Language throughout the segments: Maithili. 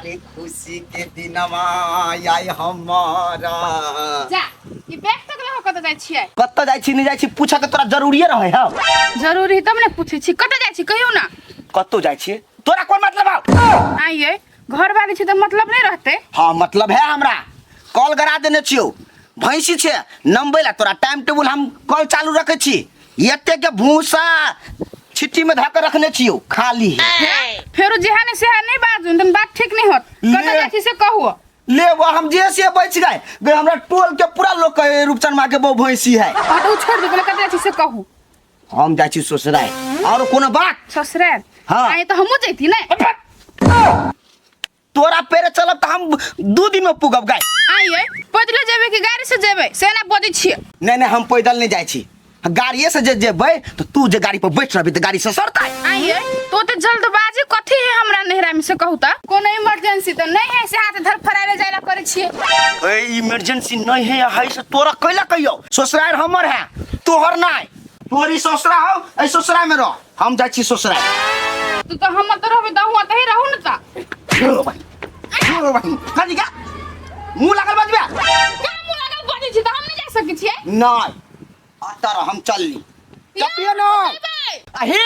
अरे खुशी के दिनवा आय हमारा। जा, ई बैग तक लऽ कतऽ जाइ छियै? कतऽ जाइ छी, नहि जाइ छी पूछऽ के तोरा जरूरिये रहे हौ? जरूरी तब ने पूछै छी। कतऽ जाइ छी कहियौ ना। कतौ जाइ छी, तोरा कोन मतलब हौ? आइये घर वाली छी तऽ मतलब नहि रहतै? हाँ, मतलब है हमरा। कॉल गरा देने छियौ, भैंसी छे नमबै ला तोरा टाइम टेबुल। हम कॉल चालू रखै छी, एते के भूसा छिट्टी में धऽ के रखने छियौ खाली। फेरो जेहा ने सेहा नहि बाजू, तहन बात ठीक नहि होत। कतऽ ले। जाइ छी से कहू। ले वो हम जे से बच गए गए, हमरा टोल के पूरा लोग कहे रूपचंद माँ के बहु भैंसी है। हाँ तऽ ओ छोड़ि दू, पहिले कतऽ जाइ छी से कहू। हम जाइ छी ससुराल, और कोनो बात? ससुराल? हाँ। आइ तऽ हमहूँ जैती ने। तोरा पेरे चलब तऽ हम 2 दिन में पुगब गाय। आइये पैदले जेबै कि गाड़ी से जेबै से ना बजै छियै। नहीं नहीं, हम पैदल नहीं जाइ छी, गाड़िए से जे जेबै तऽ तू जे गाड़ी पर बैठ रहबी तऽ गाड़ी ससरतै। आइये तो तऽ जल्दबाजी कथी है हमरा नहिरा में से कहू तऽ? कोनो इमरजेंसी तऽ नहीं है से हाथ धर फराले जाय ला करै छियै। ए, इमरजेंसी नहीं है है से तोरा कैला कहियो? ससुराल हमर है, तोहर नहीं। तोरी ससुरा हो, ऐ ससुरा में रह, हम जाइ छी ससुराल। तू तऽ हम तऽ रहबै तऽ हुआं तही रहू ने तऽ। छोड़ो भाई, छोड़ो भाई, कथी का मुंह लागल बजबे? का मुंह लागल बजै छी तऽ हम नहीं जा सकै छियै? नहीं, अतर हम चलली चपियो नहीं। जेबै। अहे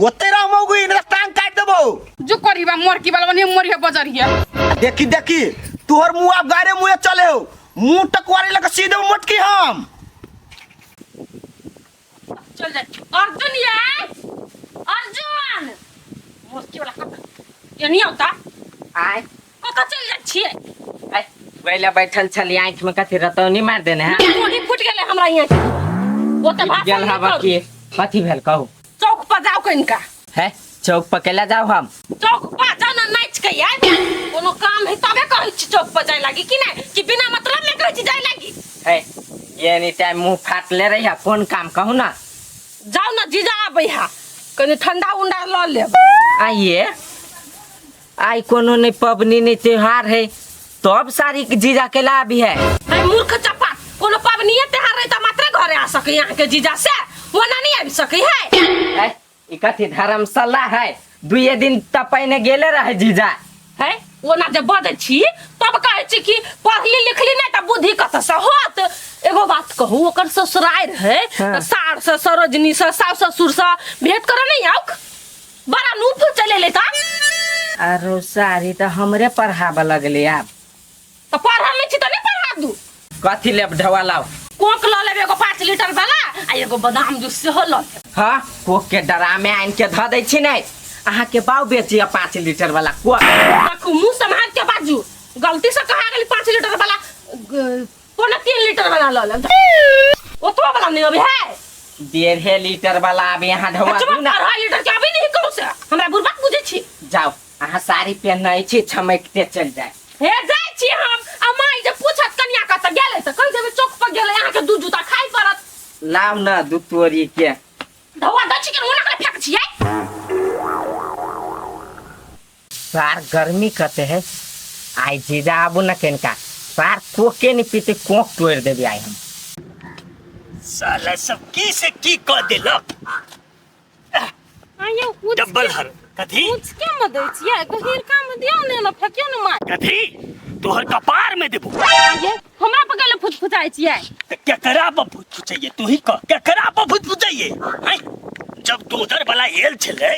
ओते रह मौगी, नहीं टांग काट देबो। जो करीबा मोर की बाल बनी मोरिया बजरिया। देखी देखी, तोहर मुंह आब गारे मुंह चले हो, मुंह टकवारे लगा सीधे मोटकी हम। चल जाए अर्जुन, ये अर्जुन मोरकी वाला कत ये नहीं होता। आय। कत चल जाए छिए? आय वैला बैठल छली, आँखि में कथी रतौनी मार देने है? गोली फूट गेले हमरा यहाँ के। ओ तऽ भाषण गेल नहि हवा करू। की कथी भेल कहू? चौक पर जाओ कनिका। है चौक पर केला जाओ हम? चौक पर जाओ ना, नाच के आयब। कोनो काम है तबे कहै छी चौक पर जाय लागी कि नहीं, कि बिना मतलब में कहै छी जाय लागी? है ये एनी टाइम मुंह फाटले रही है, कोन काम कहू ना? जाओ ना, जीजा आबै है, कनि ठंडा उंडा लऽ लेब। आइए आई कोनो नहीं पबनी नहीं त्योहार है तब सारी जीजा के ला भी है। है मूर्ख चपा, कोनो पबनिए त्योहार रहे तऽ मात्रे घरे आ सकै अहाँ के जीजा से, ओना नहीं आबि सकै है। है ई कथी धर्मशाला है? दुए दिन त पहिने गेले रहे जीजा। है ओना जे बजै छी तब कहै छी कि पढ़ली लिखली नहीं तऽ बुद्धि कतऽ से होत। एगो बात कहू, ओकर ससुरारि है हाँ। तऽ सार से सरोजनी से सास ससुर से भेंट करऽ नहीं आउक, बड़ा नूफ चले ले तऽ। आरो सारी तऽ हमरे पढ़ाबऽ लगले आब। तऽ पढ़ल नहीं छी तऽ नहीं पढ़ा दू। कथी लेब ढवा लाओ? कोक लऽ लेब एगो 5 लीटर वाला आ एगो बादाम जूस सेहो लऽ लेब। हाँ, कोक के डरा में आनि के धऽ दै छी नै, अहाँ के बाउ बेचिए 5 लीटर वाला कोक। देखू मुँह सम्हार के बाजू, गलती से कहा गेली 5 लीटर वाला, 2.75 लीटर वाला लऽ लेब, ओतबा वाला नहीं अभी है। 1.5 लीटर वाला अभी यहाँ ढवा दू ना। 2.5 लीटर के अभी नहीं कहू से हमरा बुढ़बा बुझै छी। जाओ, अहाँ साड़ी पहनने छी छमकते चल जाए। हे जाइ छी हम, आ माई जे पूछत कनिया कतऽ गेलै तऽ कहि देबै चौक पर गेलै, अहाँके 2 जूता खाइ पड़त। लाउ ना 2 तोरी के। ढौआ दै छी कि ओना के फेक छियै? सार गर्मी कते है, आइ जीजा आबू ना केनका सार कोके नहीं पीते, कोक तोड़ देबे आइ हम। साला सब की से की कऽ देलक। आयो कुछ डब्बल हर कथी कुछ के म दै छियै, गहीरका में दियौ ने, ना फेकियौ ने मार। कथी तोहर कपार में देबो। आये हमरा पर गेले फुचफुचाइ छियै? त केकरा पर फुचफुचाइए तू ही कह, केकरा पर फुचफुचाइए? हैं, जब दोदर वाला एल छलै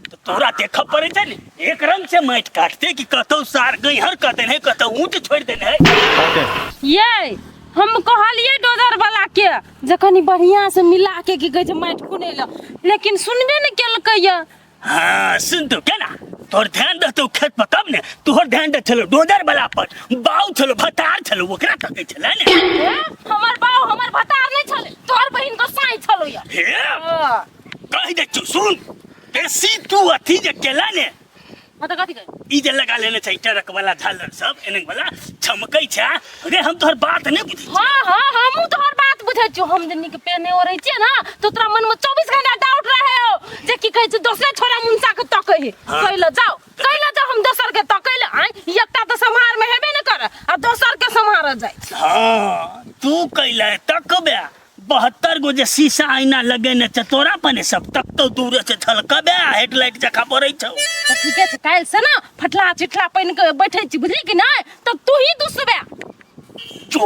तो तोरा देखऽ पड़ै छै ने, एक रंग से माटि काटते कि कतौ सार गैहर कऽ देने है, कतौ ऊँच छोड़ि देने है। ये हम कहलिए डोजर वाला के जे कनी बढ़िया से मिला के की कहै छै माटि खुनै लए, लेकिन सुनबे ने केलकै ये। हाँ सुन तो केना तोहर ध्यान रहतौ खेत पर तब ने, तोहर ध्यान रहै छलौ डोजर वाला पर, बाउ छलौ भतार छलौ ओकरा तकै छलै ने। ए, हमर बाउ हमर भतार नहि छलै, तोहर बहिन के साई छलौ ये। हे हाँ। कहि दै छियौ सुन, बेसी तू अथी जे केला ने। हाँ तऽ कथी कही? ई जे लगा लेने छै ट्रक वाला झालर सब एने वाला चमकै छै रे, हम तोहर बात नहि बुझै छी। हाँ हाँ हमहूँ तोहर बात बुझै छियौ, हम जे नीक पेने ओढ़ै छियै ना तऽ तोरा मन में 24 घंटा डाउट रहे हो जे की कहै छै दोसरे छोरा मुनसा के तकै है। हाँ। कै लए जाओ, कै लए जाओ, हम दोसर के तकै लए आँय, एकटा तऽ सम्हार में हेबे ने कर आ दोसर के सम्हारऽ जाइ छै। हाँ तू कैले तकबे 72 गो जे शीशा आईना लगेने छै तोरा पने सब तकतौ दूरे से झलकबे आ हेडलाइट जकाँ बरै छौ। तऽ ठीके छै, काल्हि से ने फटला चिटला पहिन के बैठे छी, बुझली कि नहि? तऽ तू ही दुसबे। जो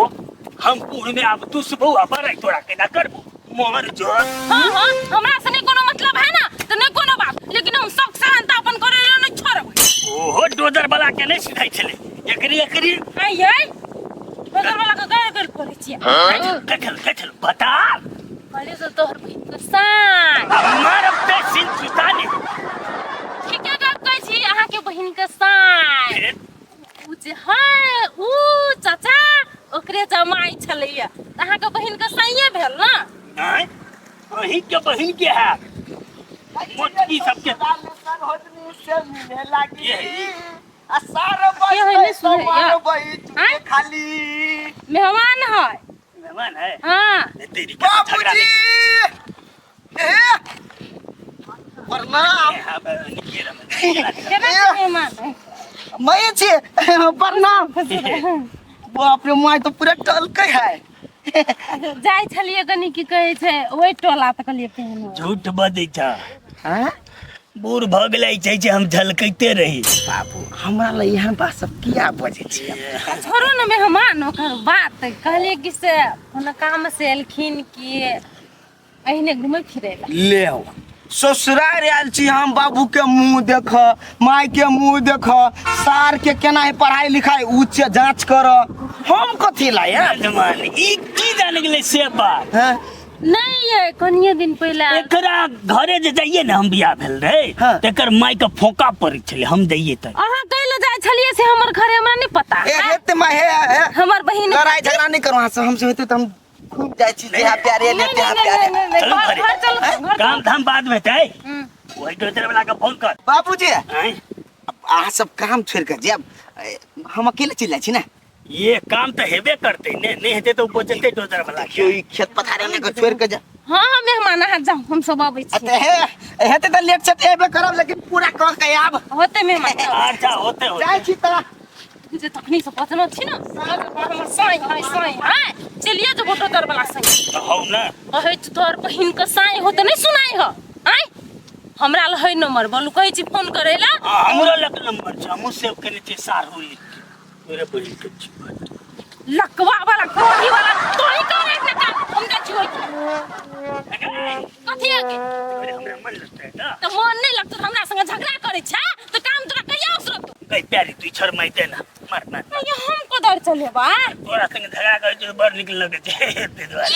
हम बूढ़ में आब दुसबौ आ बरै तोरा केना करबौ मर जो। हाँ हाँ, हमरा से नहीं कोनो मतलब है ना तो नहीं कोनो बात, लेकिन हम शौक सेहनता अपन करे ले नहीं छोड़ब। ओहो डोजर वाला के नहीं सिधाई छलै एकरी एकरी। आई आई डोजर वाला के गैर गैर करै छियै। कथल कथल बता। कहलियै से तोहर बहिन के साँय। मारब ते सिन चुता ने। ठीके गप कहै छी, अहाँके बहिन के साँय। फिर? उ जे है उ चाचा ओकरे जमाई छलैया, तऽ अहाँके बहिन के साइये भेल ना? आँय, अहीं के बहिन के है मोटकी सबके। के है नहीं सुनैया? आँय? खाली मेहमान है। मेहमान है। हाँ। नहीं, तेरी क्या झगड़ा बाबूजी नहीं। ए, प्रणाम। हाँ, निकले रहा। केना छै मेहमान है? मैं छी प्रणाम। बाप रे my तो पूरा टलकै है। जाइ छलियै कनी की कहै छै ओहि टोला तऽ कहलियै पहिनो। झूठ बजै छ। हाँ? बूढ़ भऽ गेलै छै जे हम झलकैते रही। बाबू हमरा लए एहन बात सब किया बजै छियै? छोड़ू ने मेहमान ओकर बात, कहलियै कि से कोनो काम से एलखिन कि अहिने घुमै फिरै लए? ले ससुरार आयल छी हम, बाबू के मुंह देख, माय के मुंह देख, सार के केना है पढ़ाई लिखाई उच्च जांच कर, हम कथी लाय? मेहमान ई की जाने गेलै से बात? हाँ? नहीं ये कनिये दिन पहिले आयल। एकरा घरे जे जाइए ने हम बियाह भेल रहे। हाँ। तेकर माय के फोका पड़ै छलै हम जाइए तऽ। अहाँ कैले जाइ छलियै से हमर घरे हमरा नहीं पता। ए हेते my हे, हे। हमर बहिन लड़ाई झगड़ा नहीं करू अहाँ से, हमसे हेते तऽ हम खूब जाइ छी जेहा प्यारे नहीं, ले तेहा नहीं, प्यारे। नहीं, नहीं, नहीं, चलू घर घरे। घर चलू, घर काम चलू। धाम बाद में हेतै। हम्म। वही दोसर वाला के फोन कर। बाबूजी आँय? अहाँ सब काम छोड़ के जायब, हम अकेले चलि जाइ छी ने। ये काम तऽ हेबे करतै ने, नहीं हेतै तऽ ओ बचेतै दोसर वाला के। देखियौ ई खेत पथार एने के छोड़ के जा। हाँ हाँ मेहमान अहाँ जाउ, हम सब अबै छी। अते हे हेते तऽ लेट से तऽ एबे करब, लेकिन पूरा कह के आब। होते मेहमान जाउ। अच्छा होते होते। जाइ छी तऽ। जे तखनी से बचनो छी ना, हमर साई हाय साई हाय चलिए जो बोटो दर वाला साई। तऽ हौ ने। कहै छी तोहर बहिन के साई हो तऽ नहीं सुनाई हो। आय हमरा ल है नंबर बोलू, कहै छी फोन करै ला। हाँ, हमरो लग नंबर छै, हमहूँ सेव केने छियै सारू लिख के। तोरे बहिन के छी। लकवा वाला कोढ़ी वाला तोही करे ने काम, हम जाइ छी ओइ। कथी है के? अरे हमरा मन लगतै ना। तऽ मन नहीं लगतौ, हमरा संगे झगड़ा करै छै तऽ काम तोरा कहिया उसरतौ? गई प्यारी तू छरमाइते ना, मार मार। ये हम कोदर चलेबा? तोरा संगे झगड़ा करै छै बड़ नीक लगै छै ताहि दुआरे।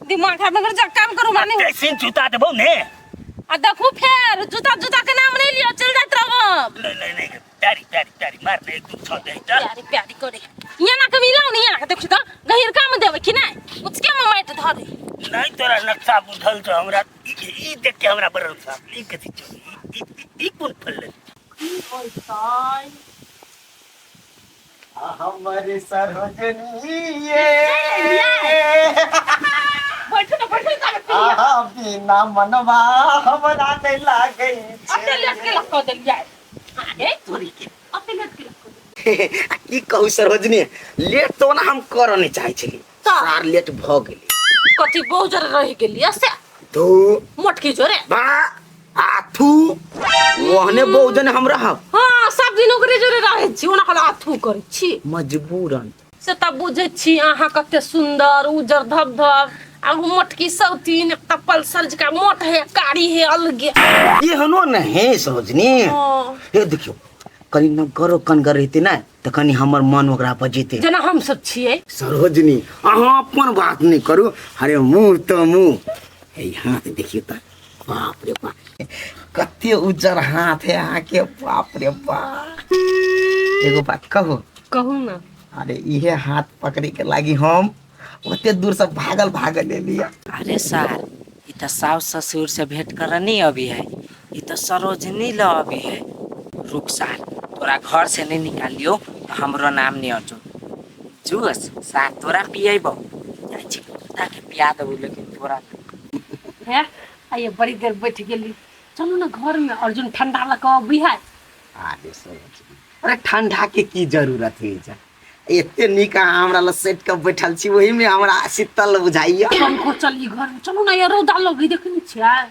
दिमाग खराब कर जा, काम करू माने। कैसे जूता देबौ ने? आ देखू फेर जूता जूता के नाम नहीं लियो, चल जात रहब। नहीं नहीं नहीं प्यारी प्यारी प्यारी मार ने एक दू छह दे त। प्यारी प्यारी करे ये ना के मिलाउ नहीं, ये ना के देखी त गहिर काम देबै कि नहीं, उचके में माटि धरे। नहीं तोरा नक्शा बुझल छौ हमरा, ई देख के हमरा बड़ नक्शा ई कथी छौ, ई ई कोन फल ले? हमर सरोजनी ये बैठू ना बैठू ना, आहा बिना मनवा हमरा नहीं लागै छै। अते लेट के लक्को देलियै। ए तोरी के अते लेट के लक्को देलियै। आ की कहू सरोजनी, लेट तो ना हम करऽ नहीं चाहै छली, सार लेट भऽ गेली। कथी बहुत जरे रहि गेली से? धू मोटकी जोरे बा आथू ओहने बहुजन हम रहब। हाँ सब दिन ओकरे जोरे रहै छी, ओना कहल आथू करै छी मजबूरन। से तऽ बुझै छी अहाँ कते सुंदर उजर धब धब आ उ मोटकी सौतीन एकटा पल्सर जकाँ मोट है कारी है अलगे। एहनो ने हे सरोजनी। हाँ। हे देखियौ कनि नगरो कनगर रहते ने तऽ कनि हमर मन ओकरा पर जेतै। जेना हम सब छियै। सरोजनी अहाँ अपन बात नहि करू, अरे मुँह तऽ मुँह हे हाथ देखियौ तऽ बाप रे बाप कते उज्जर हाथ है अहाँके, बाप रे बाप। एगो बात कहू? कहू ना। अरे इहे हाथ पकड़े के लागी हम ओते दूर से भागल भागल एलियै। अरे सार ई तऽ सास ससुर से भेंट करऽ नहीं अभी है, ई तऽ सरोजनी ल अभी है। रुक सार तोरा घर से नहीं निकालियो तो हमरो नाम नहीं अर्जुन। जूस सार तोरा पियबो जाइ छी कुत्ता के पिया देबो, लेकिन तोरा है आइए बड़ी देर बैठ गेली, चलू ना घर में अर्जुन ठंडा लऽ कऽ अबै है। अरे सरोजनी अरे ठंडा के की जरूरत है जा, एते नीक अहाँ हमरा लग सटि कऽ बैठल छी ओहिमे हमरा शीतल बुझाइया। पंखो चली घर में, चलू ना यार, रौदा लगी देखनी छियै।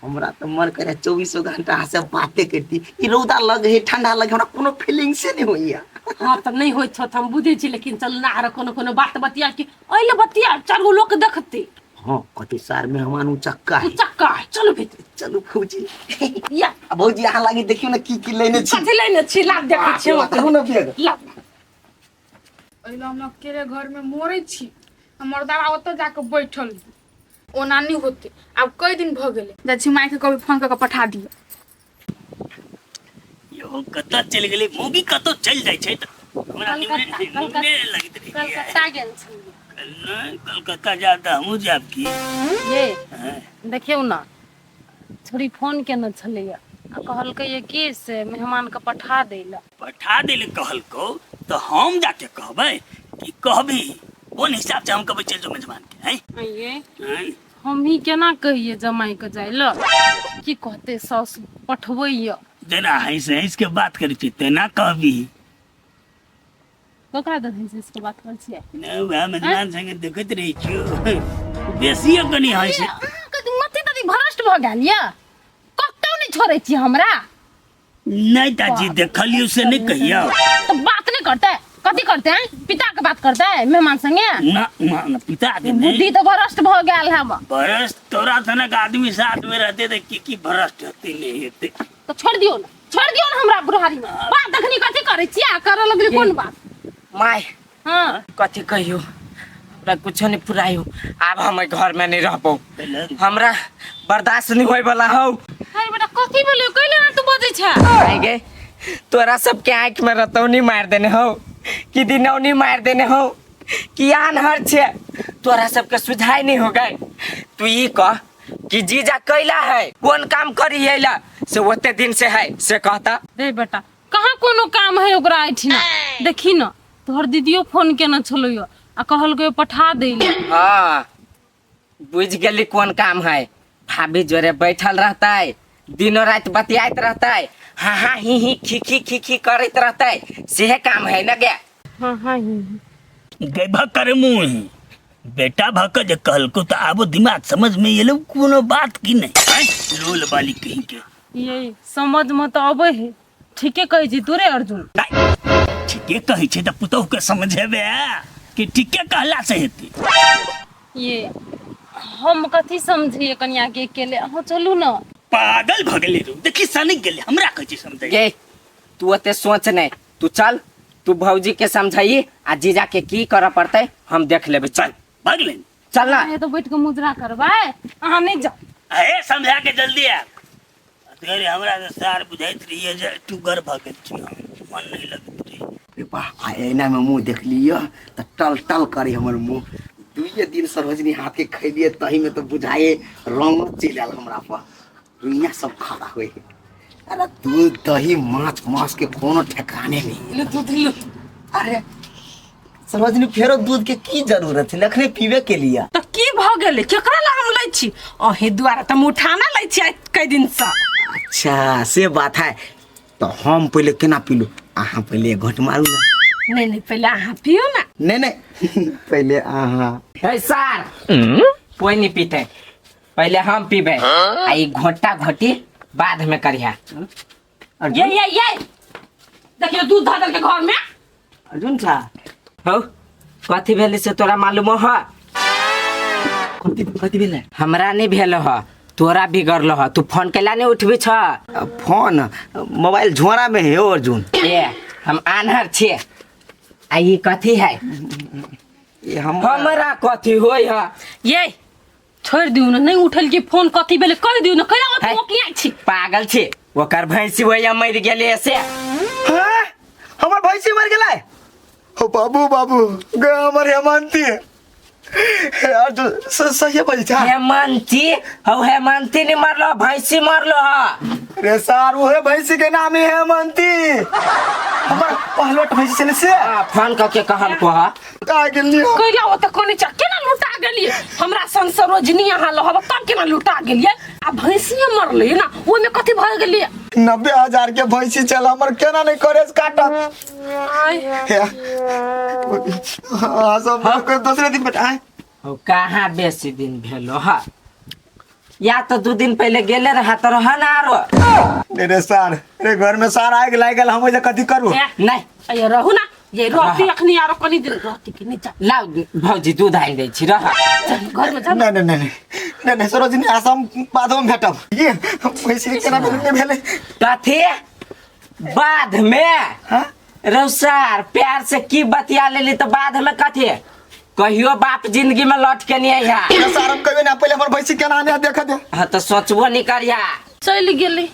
हमरा तऽ मन करे चौबीसो घंटा अहाँ से बाते करती। ई रौदा लग है, ठंडा लग, हमरा कोनो फीलिंग्से नहीं होइया। हाँ तऽ नहीं होइत छौ तऽ हम बुझै छी, लेकिन चल ना आरो कोनो कोनो बात बतिया के एहि ले बतिया, चारि गो लोक देखते। हाँ, कथी सार मेहमान उचक्का है। उचक्का है, चलू भीतर। चलू भौजी। या। आ भौजी अहाँ लागी देखियौ ने की की लेने छी। कथी लेने छी? लाभ देखै छी हम। बताउ ने बैग। लाभ। एहि हम अकेले घर में मरै छी, हमर दादा ओतऽ जाके बैठल, ओना नहि होते। आब कई दिन भऽ गेलै, जाइ छी मायके कभी फोन कऽ के पठा दिअ। यो कतऽ चलि गेलै मौगी? कतऽ चलि जाइ छै तऽ हमरा निमने निमने लगैत रहैए। कलकत्ता गेल छलियै। नहि, कलकत्ता जायब तऽ हमहूँ जायब की। ये देखियौ ने, छोरी फोन केने छलैया आ कहलकै कि से मेहमानके पठा दै लए। पठा दै लए कहलकौ तऽ हम जाके कहबै कि कहबी कोन हिसाब से हम कहबै चलि जो मेजबान के? हैं ये हैं? हम ही केना कहिए जमाई के जाय लए? की कहते साउस पठबैया? जेना हँसि हँसि के बात करै छी तेना कहबी। ककरा दऽ हँसि के बात करै छियै? नहि, वएह मेजबान संगे देखैत रहै छियौ, बेसिए कनि हँसि। अहाँके मति तति भ्रष्ट भऽ गेल यऽ, कतौ नहि छोड़ै छी हमरा। नहि दाजी, देखलियौ से नहि कहियौ। तऽ बात नहि करतै कथी करतै? पिता के बात करतै मेहमान संगे? ना ना ना, पिता के बुद्धि नहि। तऽ भ्रष्ट भऽ गेल है। भ्रष्ट तोरा सनक आदमी साथ में रहते तऽ की की भ्रष्ट होते नहि हेतै। तऽ छोड़ि दियौ ने, छोड़ि दियौ ने हमरा बुढ़ारी में। बात तखनी कथी करै छियै आ करऽ लगली कोन बात? माय। हाँ। कथी कहियो, हमरा कुछो नहीं फुरायो। आब हम एहि घर में नहीं रहबो, हमरा बर्दाश्त नहीं होय वाला हौ। अरे बेटा, कथी भेलै? कैले ना तू बजै छै? आइ गे, तोरा सबके आँखि में रतौनी मार देने हौ कि दिनौनी मार देने हौ कि आन्हर छे? तोरा सबके सुझाई नहीं हो गए। तू ई कह कि जीजा कैला है, कोन काम करी अइला से ओते दिन से है, से कहता। रे बेटा, कहाँ कोनो काम है ओकरा एहिठिना? देखी न, तोहर दीदियो फोन केने छलौ आ कहलकै पठा दै लए। हाँ, बुझ गेली कोन काम है। भाभी जोरे बैठल रहतै, दिनो राति बतियाइत रहतै, हाँ हाँ ही ही खी खी खी खी करैत रहतै, सेहे काम है न गे? हाँ हाँ ही ही। गैभा करे मुँह बेटा भक जे कहलको तऽ आबो दिमाग समझ में एलो कोनो बात की नहीं? आँय, लोल बाली कहीं के। ये समझ में तऽ अबै है, ठीके कहै छी तू रे अर्जुन। ठीके कहै छै तऽ पुतोह के समझेबे कि ठीके कहला से हेतै। ये हम कथी समझिए कनिया के अकेले? अहाँ चलू न। पागल भऽ गेलै रो, देखी सनक गेलै, हमरा कहै छै समझै। गे, तू ओते सोच नहीं, तू चल, तू भौजी के समझाई आ जीजा के की करऽ पड़तै हम देख लेबै। चल। भऽ गेलै। चल ना। ये तो बैठ के मुजरा करबै, अहाँ नहीं जाओ। हे, समझा के जल्दी आब। अरे हमरा तऽ सार बुझाइत रहिए जे टुगर भऽ गेल छी हम, मन नहीं लगैत रही। रे वाह, आ ऐना में मुँह देखलियै तऽ टल टल करे हमर मुँह। दुइये दिन सरोजनी हाथ के खैलियै तही में तऽ बुझाए रंगो चलि आयल हमरा पर, रुइया सब खड़ा होए। अरे दूध दही माछ मांस के कोनो ठेकाने नहीं। लू दूध लू। अरे सरोजनी, फेरो दूध के की जरूरत है? अखने पीबे के लिए। तऽ की भऽ गेलै? केकरा ला हम लै छी? अहीं दुआरे तऽ हम उठाना लै छी आइ कई दिन से। अच्छा से बात है, तो हम पहले केना पीलू? अहाँ पहले एक घोट मारू ना। नहीं नहीं, पहले अहाँ पियो ना। नहीं नहीं, पहले अहाँ। हे सार, कोई नहीं पीते, पहले हम पीबे आ ई घोटा घोटी बाद में करिहा। ये ये ये देखियो, दूध धऽ देलकै घर में। अर्जुन सा हौ, कथी भेलै से तोरा मालूम हो? कथी कथी भेलै? हमरा नहीं भेल ह, तोरा बिगड़ल ह। तू फोन कैला नहीं उठबी छ? फोन मोबाइल झोरा में है अर्जुन। ए, हम आन्हर छियै? आ ई कथी है? ये हम हमरा कथी होय ह? ये छोड़ि दियौ ने, नहि उठल कि फोन, कथी भेलै कहि दियौ ने। कैला ओते है। ओकियाइ छी? पागल छी, ओकर भैंसी होइया मरि गेलै से। हाँ? हमर भैंसी मर गेलै? हो बाबू बाबू गे, हमर हेमंती हे अर्जुन, सही बजै छ? हेमंती हौ, हेमंती नहीं मरलो, भैंसी मरलो ह। रे सार, उहे भैंसी के नाम है हेमंती, हमर पहलोट भैंसी छलै से। आ, फोन कऽ के कहल को ह। का गेलियो? कैला ओते कोने छ केना लुटा गेलियै? हमरा सन सरोजनी अहाँ लहब तब केना लुटा गेलियै? आ भैंसिए मरलै ना, ओहिमे कथी भऽ गेलियै? 90,000 के भैंसी चल हमर केना नहीं करे काटत। हाँ, सब दूसरे दिन बेटा। हो कहाँ बेसी दिन भेलो ह? या तो 2 दिन पहले गेले रहा तो रह ना आरो। रे सार रे घर में सार आग लाग गेल, हम ओइसे कथी करू? नहीं अये रहू ना, ये रहती अखनी आरो कनी दिन रहती कि नहीं जा। लाउ भौजी दूध आनि दै छी, रह घर में जा। नहीं नहीं नहीं नहीं नहीं सरोजिनी आसम बादो में भेटब। ये पैसे केना भेल भेलै? कथी बाद में? हां रौसार प्यार से की बतिया लेली तो बाद में कथी? कहियो बाप जिंदगी में लौट के नहीं आया। सार हम कहियो ना, पहले हमर भैंसी केना आने देख दे। हाँ तो सोचबो नहीं करिया। चल गेली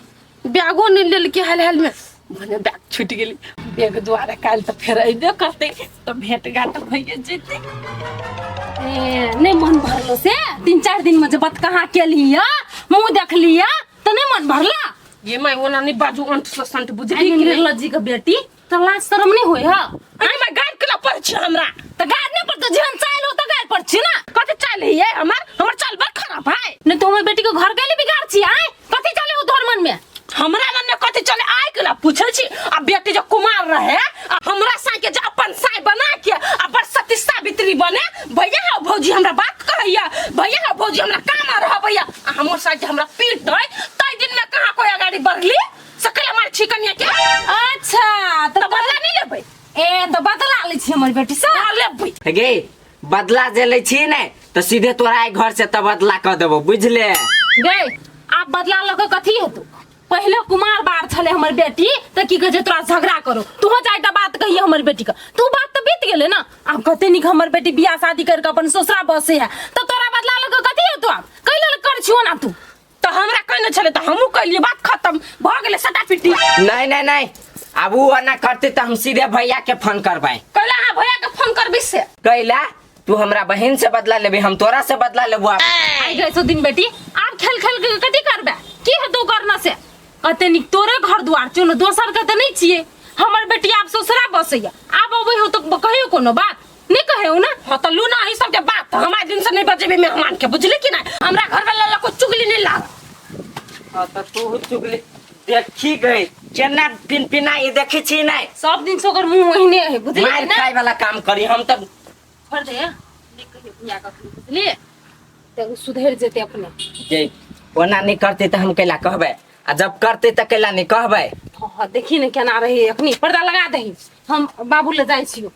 बैगो नहीं लेलकी हाल हाल में, भने बैग छूट गेली। बैग द्वारा काल्हि तऽ फेर अयबे करतै तऽ भेंट घाट भइए जेतै। ए नहीं मन भरलो से 3-4 दिन में जे बात कहाँ केली मुँह देखली तऽ नहीं मन भरला। ये मैं ओना नहीं बाजू अंत से संत बुझली कि निर्लज्जी के बेटी तऽ लाज शरम नहीं होय ह? अरे मैं गाड़ के पर छी हमरा। तऽ गाड़ नहीं पर तऽ जेहन चाइल हो तऽ गाड़ पर छी ना। कथी चाइल है हमर? हमर चाल बड़ खराब है। नहीं तो हमर बेटी के घर गेली बिगाड़ छी। आय कथी चले हो तोहर मन में? हमरा मन में कथी चले आय के ला पूछे छी। आ बेटी जो कुमार रहे आ हमरा साई के जो अपन साई बना के आ बड़ सती सावित्री बने, भैया हो भौजी हमरा बात कहैया, भैया हो भौजी हमरा काम आ रहा भैया, आ हमर साई के हमरा पीट दे तै दिन में कहाँ कोई अगाड़ी बढ़ली सकल हमार छी कन्या के। अच्छा तो बदला नहीं लेबै। ए तो बदला लै छी हमर बेटी से। ना लेबै। गे बदला जे लै छी ने तो सीधे तोरा घर से तब बदला क देबो, बुझले? गे आप बदला लऽ के कथी हेतौ? पहले कुमार बार छले हमर बेटी त की कहै छै तोरा झगड़ा करो, तू चारिटा बात कहिए हमर बेटी के, तू बात त बीत गेले ना। आब कते नीक हमर बेटी बियाह शादी करके अपन ससुरा बसे है त तोरा बदला लऽ के कथी हेतौ? आब कैले कर छियो ना तू? तो हमरा कहने छले त हमहूँ कहलिए, बात खत्म भ गेलै सटा पिटी। नहीं नहीं नहीं अब उ एना करते त हम सीधे भैया के फोन करबै। कैला अहाँ भैया के फोन करबी से? कैला तू हमरा बहन से बदला लेबे, हम तोरा से बदला लेबो। आई गए सो दिन बेटी, आब खेल खेल के कथी करबे? की हेतौ करना से? कते नीक तोरे घर द्वार छौ ने, दोसर के त नहीं छियै। हमर बेटी आब ससुरा बसैया, आब अबै हो तो कहियो कोनो बात नहीं कहे ना। हाँ तो लू ना ई सब के बात, हमारे दिन से नहीं बजेबे मेहमान के, बुझली कि नहीं? हमरा घर वाला लोग को चुगली नहीं लाग। हाँ तो तू चुगली देखी गई केना पिन पिना ई देखी छी नहीं? सब दिन से ओकर मुंह ओहिने है, बुझली मार ना? खाए वाला काम करी हम तो। छोड़ दे नहीं कहियो भैया कखनो, बुझली? ते सुधरि जेतै अपने। जे ओना नहीं करते त हम कैला कहबै, आ जब करते त कैला नहीं कहबै। हाँ देखी ने केना रही, अखनी पर्दा लगा दही, हम बाबू ले जाइ छियो।